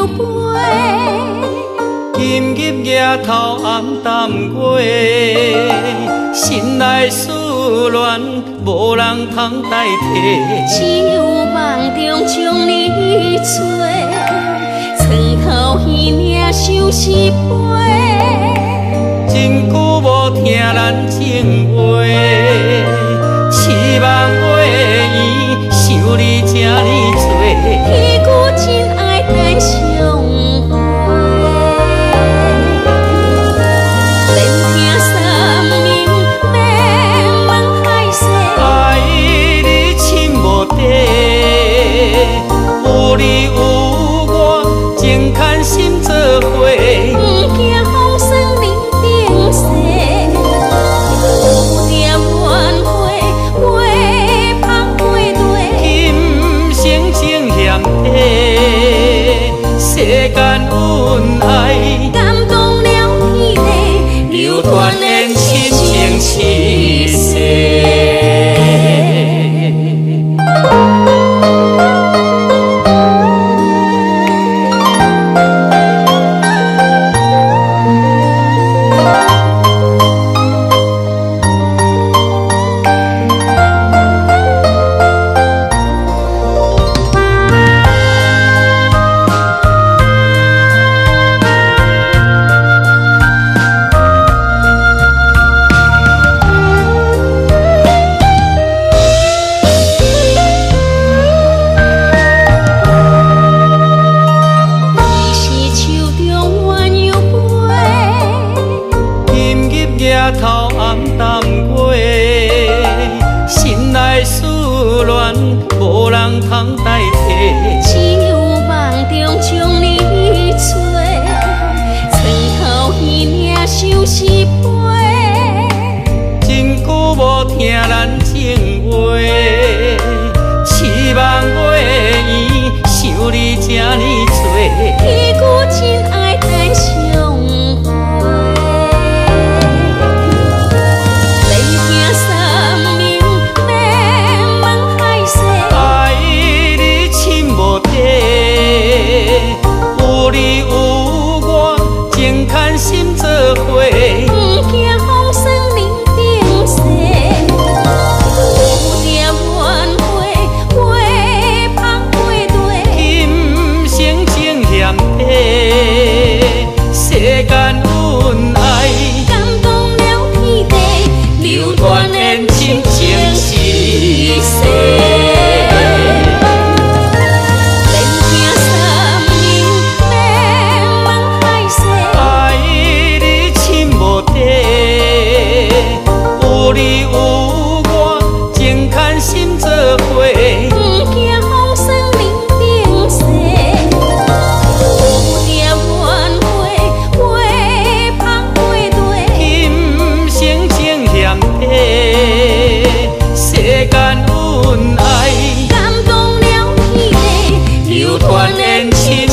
鸯飞。今日额头暗淡月，心内思恋无人通代替。只有梦中将你揣，床头彼领相思被。真久無聽咱情話，痴夢月圓，想你這呢濟。彼句真愛等相會，免聽三暝，免問海誓。愛你深無底，有你有我，情牽心做伙。毋驚風霜冷冰雪，蝴蝶鸾飛，飛香飛地。今生情嫌短，世間恩愛，感動了天地，流傳緣親情一世。你是樹中鸳鸯飛。今日額頭暗淡月，心內思戀無人通代替。只有夢中將你揣，床頭彼領相思被。真久無聽咱情話，痴夢月圓，想你這呢濟。彼句真愛等相會，免聽三暝，免問海誓。愛你深無底，有你有我，情牽心做伙。毋驚風霜冷冰雪，蝴蝶鸾飛，飛香飛地。今生情嫌短，世間恩愛，感動了天地，流傳緣親情一世。免聽三暝，免問海誓。愛你深無底，有你有我，情牽心做伙。毋驚風霜冷冰雪，蝴蝶鸾飛，飛香飛地。今生情嫌短，世間恩愛，感動了天地，流傳緣親情。